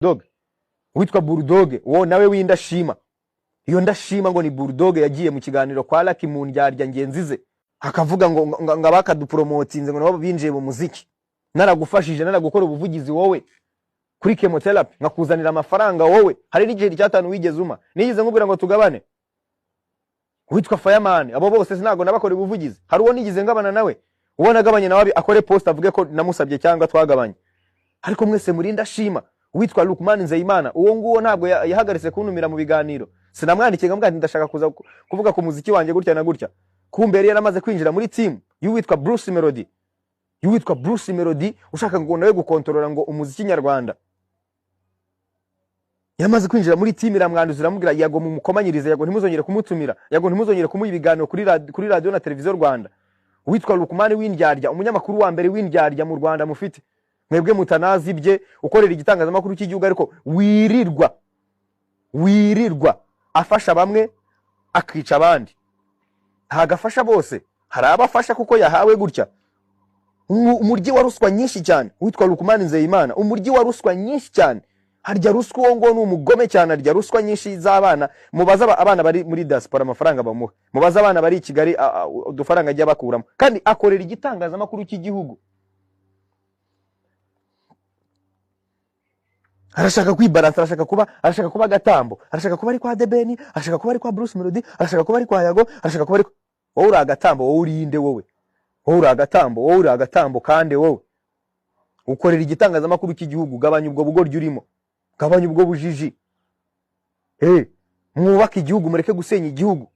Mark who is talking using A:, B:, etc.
A: Dogg, witwa Bulldog, uwo nawe w'indashima, iyo ndashima ngo ni Bulldog, yagiye mu kiganiro kwa Lucky mu ndyarya ngenzi ze, akavuga ngo abakadupromotinze ngo nabo binjiye mu muziki. Naragufashije, naragukora ubuvugizi wowe kuri chemotherapy, nkakuzanira amafaranga wowe, hari n'igiceri cy'atanu wigeze uma? Nigeze nkubwira ngo tugabane? Witwa Fireman, abo bose sinago nabakora ubuvugizi? Hari uwo nigeze ngabana nawe? Uwo nagabanye nawe akore post avuge ko namusabye cyangwa twagabanye. Ariko mwese muri ndashima. Witwa Lukman Nzeyimana, uwo nguwo ntabwo yahagaritse kuntumira mu biganiro. Sinamwandikiye ngamubwira nti ndashaka kuza kuvuga ku muziki wanjye gutya na gutya? Kumbe yari yaramaze kwinjira muri team y'uwitwa Bruce Melody, y'uwitwa Bruce Melody ushaka ngo nawe gukontorora ngo umuziki nyarwanda. Yamaze kwinjira muri team, iramwanduza, iramubwira: "Yago mumukomanyirize, Yago ntimuzongere kumutumira, Yago ntimuzongere kumuha ibiganiro kuri radio na televiziyo Rwanda." Uwitwa Lukman w'indyarya, umunyamakuru wa mbere w'indyarya mu Rwanda mufite mwebwe mutanazi ibye, ukorera igitangazamakuru cy'igihugu, ariko wirirwa afasha bamwe akica abandi. Ntabwo afasha bose, hari abo afasha kuko yahawe gutya. Umuryi wa ruswa nyinshi cyane, witwa Lukman Nzeyimana, umuryi wa ruswa nyinshi cyane, harya ruswa. Uwo nguwo ni umugome cyane, arya ruswa nyinshi z'abana. Mubaze abana bari muri diaspora amafaranga bamuha, mubaze abana bari i Kigali udufaranga ajya bakuramo, kandi akorera igitangazamakuru cy'igihugu. Arashaka kwibaransa, arashaka kuba agatambo, arashaka kuba ari kwa Debeni, arashaka kuba ari kwa Bruce Melody, arashaka kuba ari kwa Yago, arashaka kuba ari. Wowe uri agatambo, wowe urinde wowe? Wowe uri agatambo, wowe uri agatambo, kandi wowe ukorera igitangazamakuru cy'igihugu. Gabanya ubwo bugoryi urimo, gabanya ubwo bujiji. Hey, mwubake igihugu, mureke gusenya igihugu.